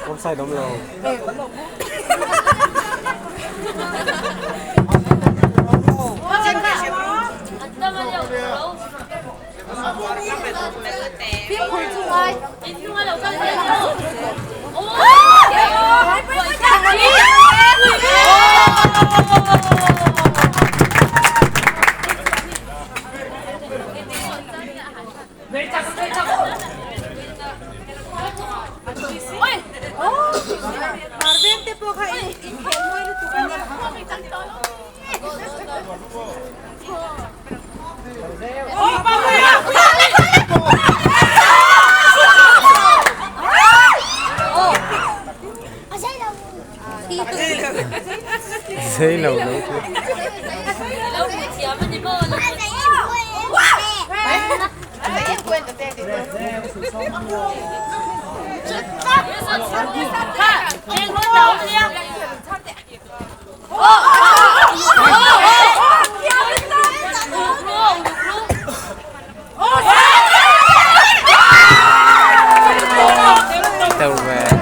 Offside awm lo. Sei lo lo chu. Teu ve.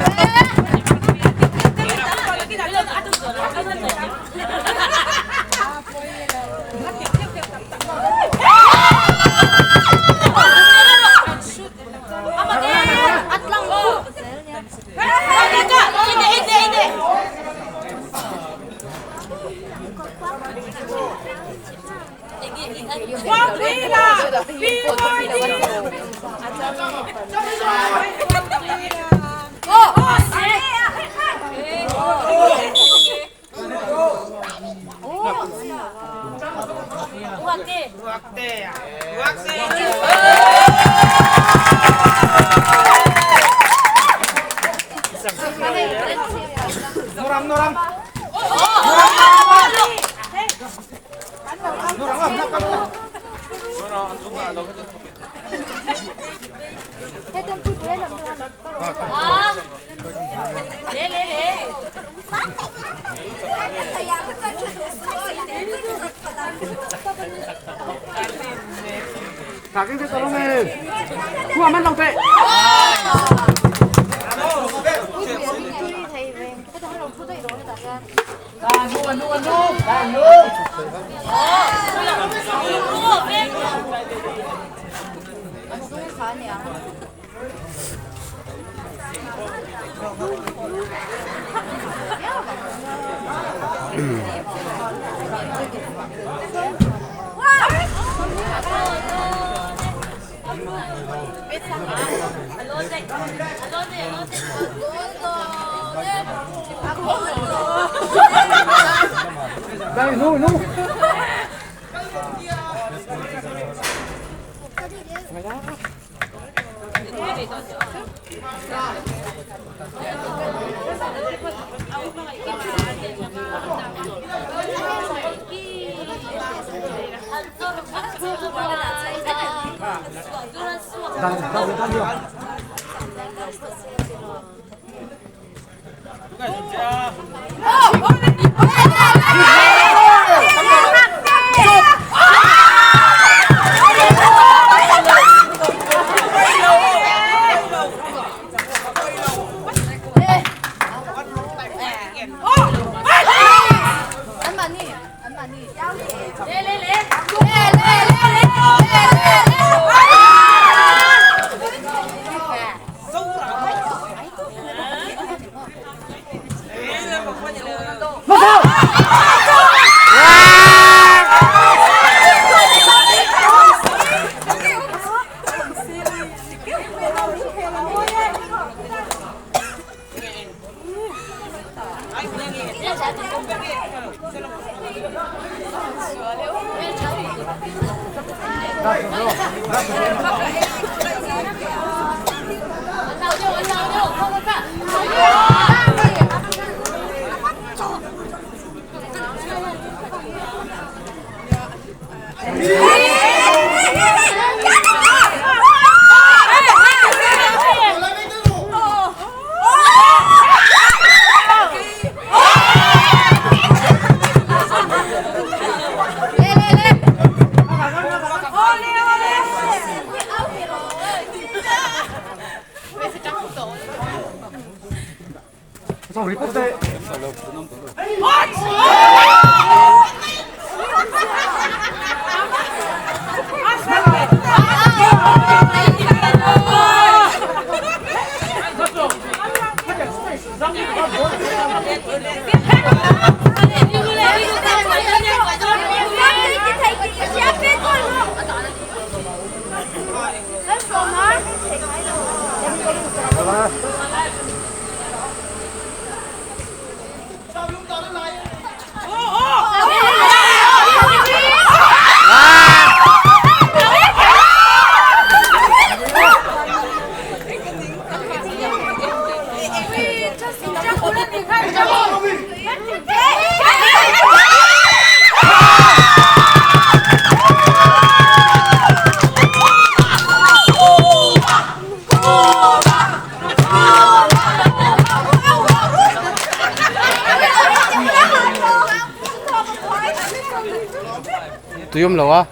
Tui awm lo a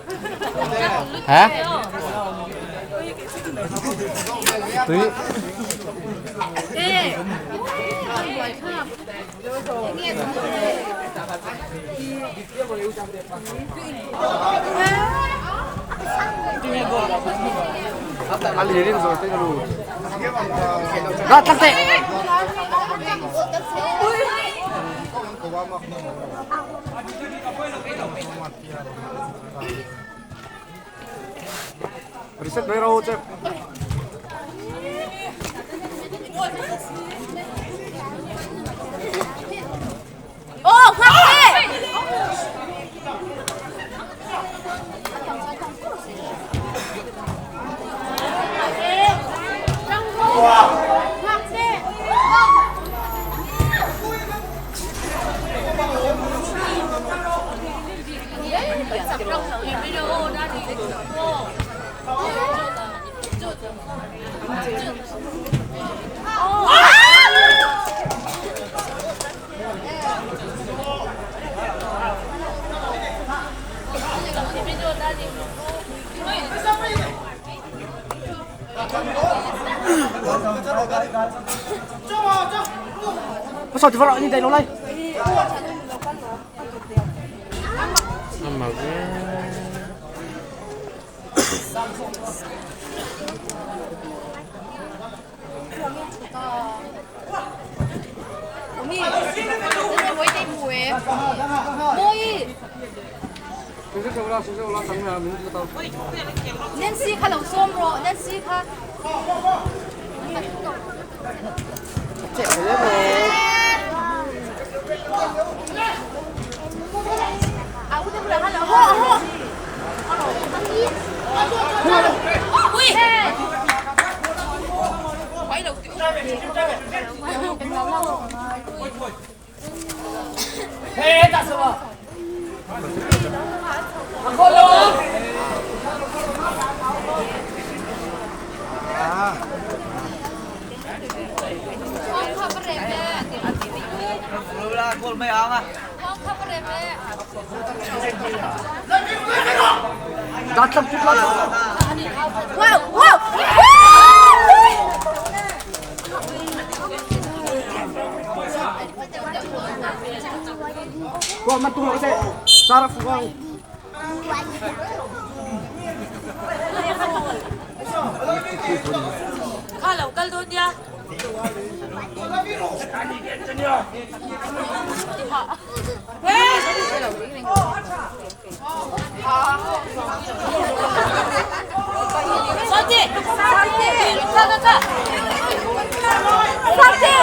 hả tui a lirin zawr te ka lu ra tlang teh Reset mai ro che. Oh, ngak Sao thì vào lại như đây lâu nay. Nancy kha lo sawm rawh Nancy kha. Wow, wow! Kau mantu nak saya. Saraf kau. Kha lo kal dawn nia. Santi! Tha tha tha! Santi!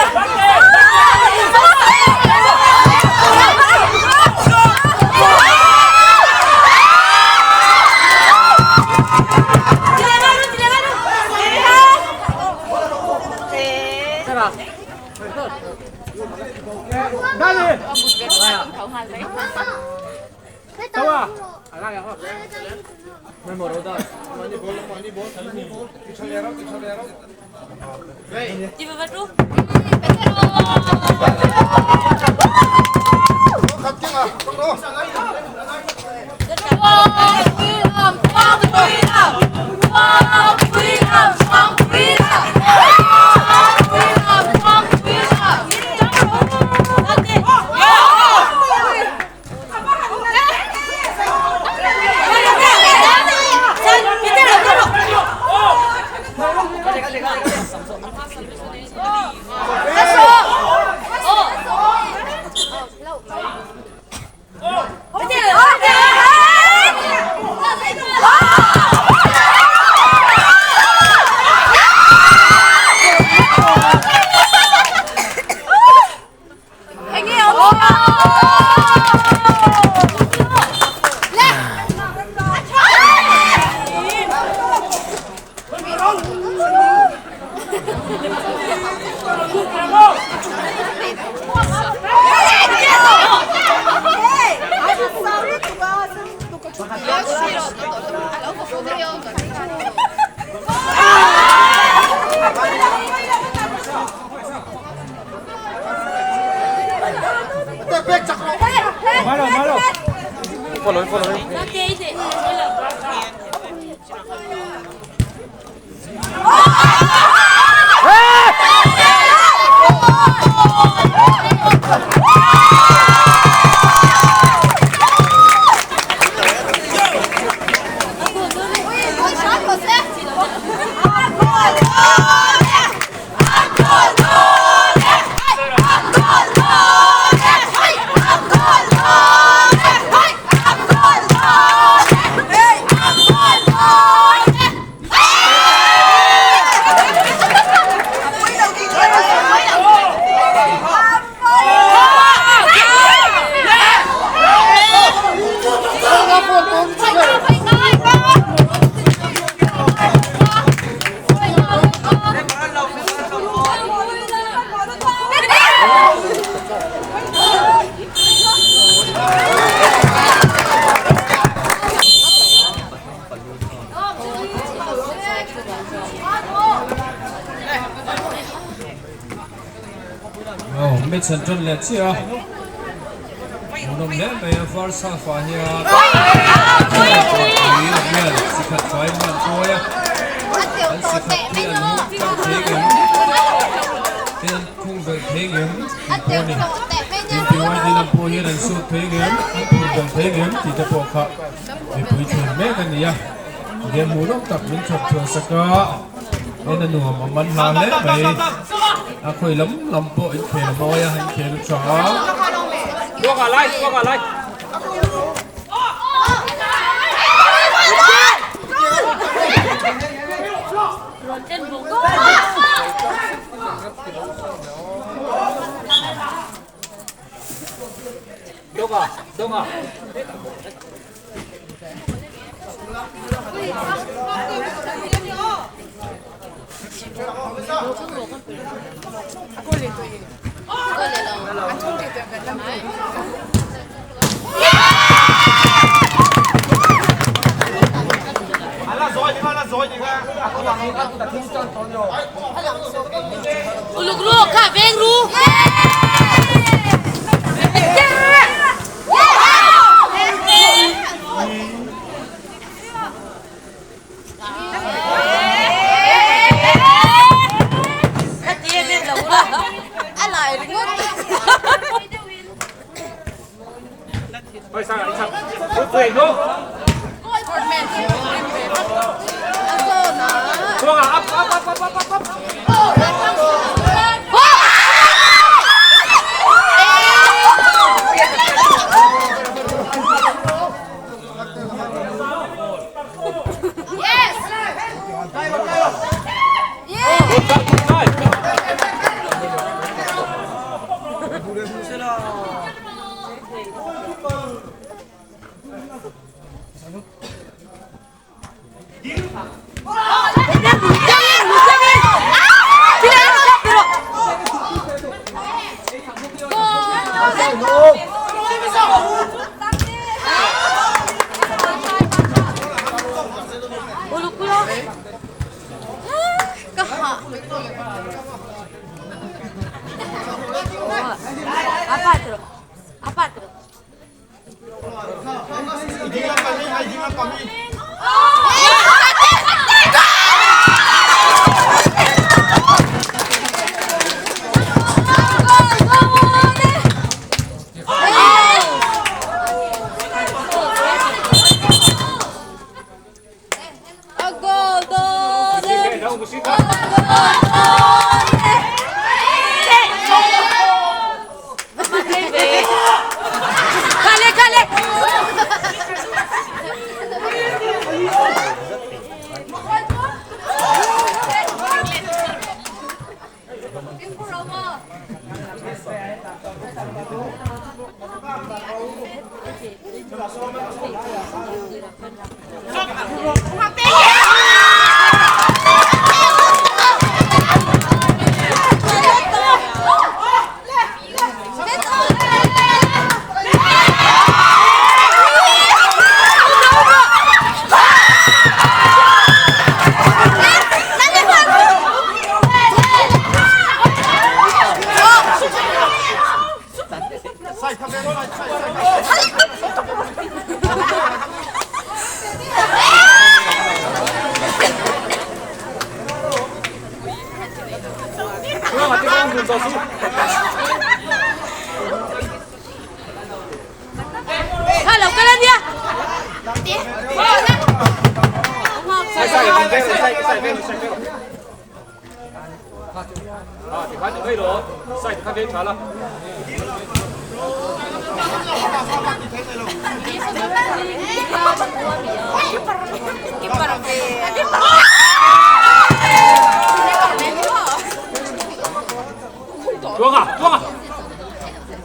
Match an tan leh chiah a, hmuhnawm hle mai a first half ah hian hian sikhat fai hman tuai a, an sikhat hi an hung tlang thei ngem tin an khung belh thei ngem tih pawh a ni, tin PYD lam pawh hian an sut thei ngem an phur belh thei ngem tih te pawh kha mipui thlir mek a ni a, game hmuhnawm tak min chhawp chhuah sak a. En a nuam a man hla hle mai. A khawi lam lam pawh inkhel a mawi a, inkhel a tha a. Uluk ru kha veng ru. Kale kale. Kha lo kal ania.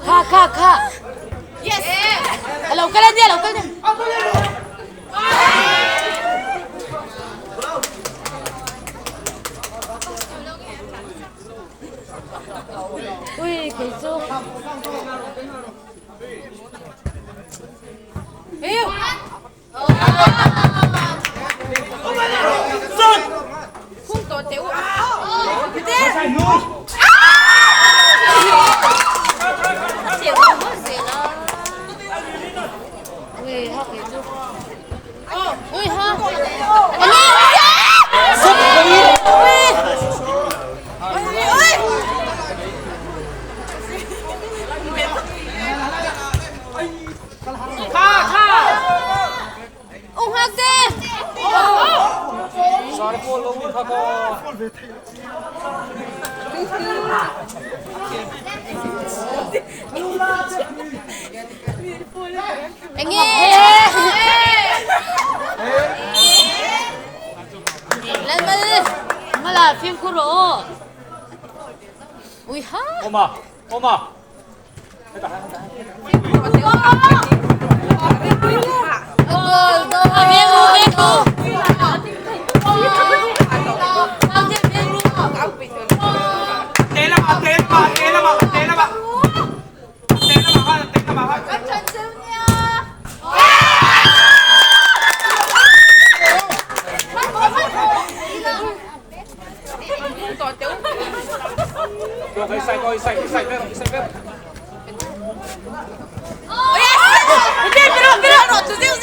Kha kha kha. Yes. Lo kal ania lo kal ania. Ui kei chu. Yêu. Ui ha kei chu. Ui ha. Ani. Ung hak te. Enge. Lan mal. Mala phim khu ro. Ui ha. Oma, Oma. Gol gol. Veng ru veng ru. Ang te veng ru. Hindi, pero, pero. Oh, sino?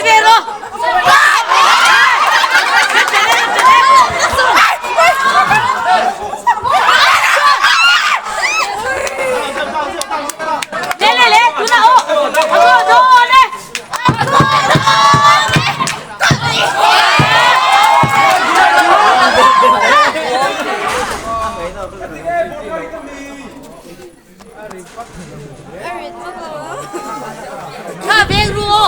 Pero. Le le le, tu na o. Ako do le. Kha veng ru o.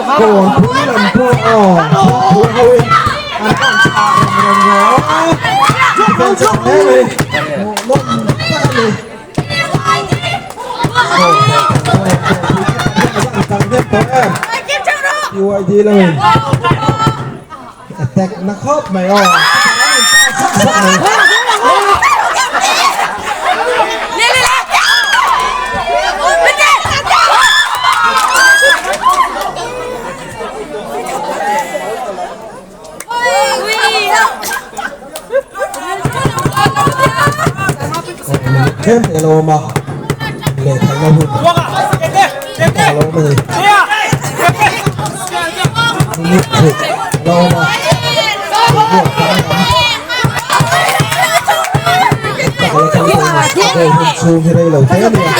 Kawnpui lam pawh aw thawnthu ho in an rawn chhah rem rem ve a, defense a hle mai, hmuhnawm tak a ni. PYD lamin attack na khawp mai aw sak sak mai. Tlem te lo awm a, lehkhalna hun a lo awm a ni. Minute ruk a lo awm a, boruak tam lam tak a la kal thei a ni. A goal hun chhung hi rei lo hle a ni a.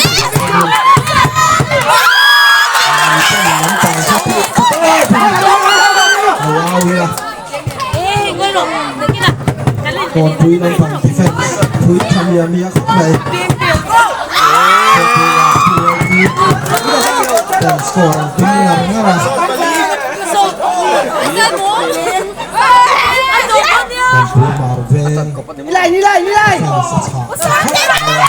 Kawnpui lampang defence phui tha miah miah khawp mai. Kawnpui lam PYD ten score an tum ngar ngar a. Kawnpui mar veng defence a chhah tha khawp mai a.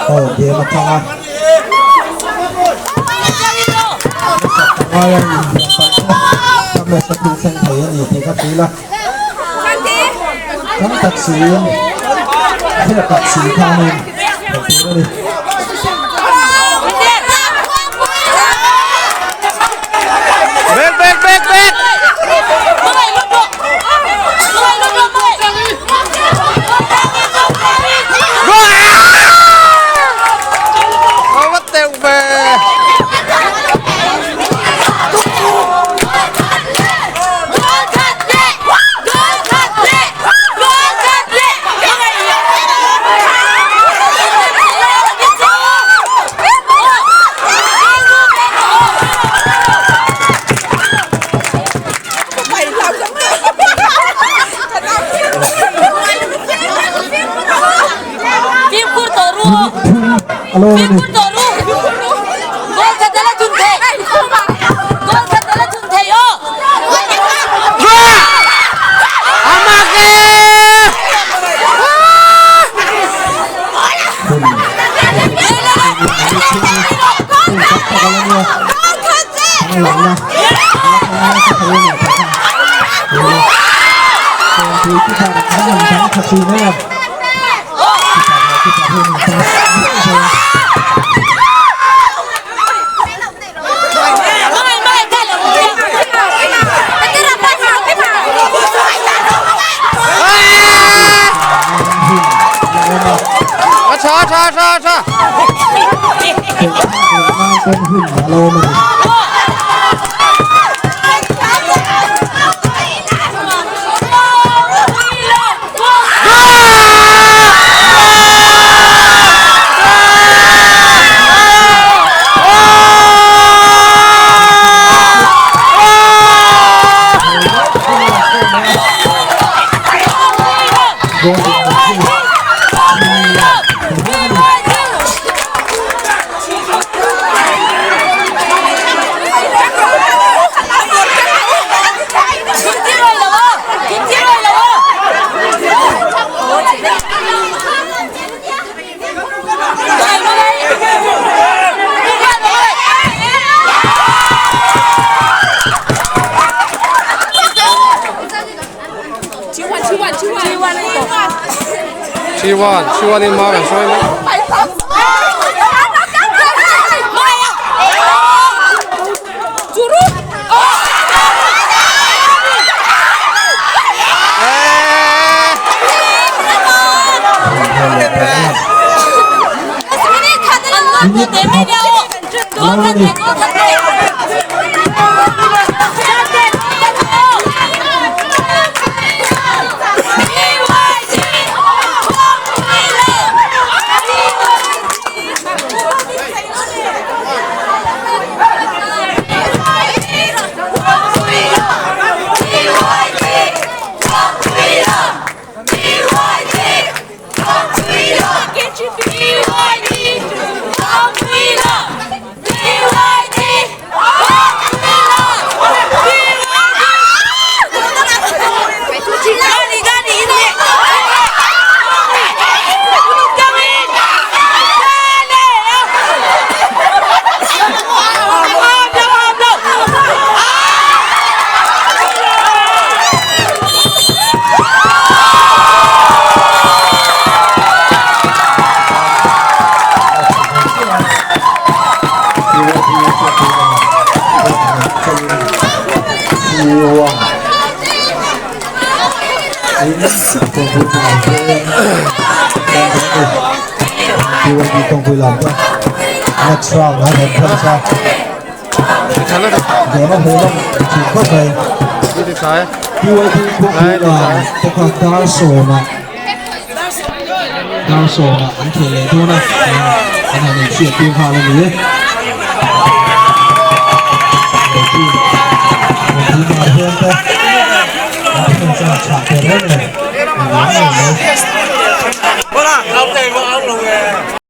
Aw game atang a ngai a inhliam palh kha ka match a thil thleng thei a ni tih ka feel a tam tak siin thil tak si khanin theih tur a ni. Back back back back. Có bắt tèo về. Alo ni. En hun a la awm a ni. T1, T1 in Mark and Shoy. Next round ha kan khan sa. Game a hmuh nawm thin khawp mai. PYD Kawngpuilam bawka dar sawmah dar sawmah an khel leh dawn a, an han inhriat tir nghal a ni e. Kawngpuilam hian te an thlen chuan chah tel reng reng a ni ang em mai.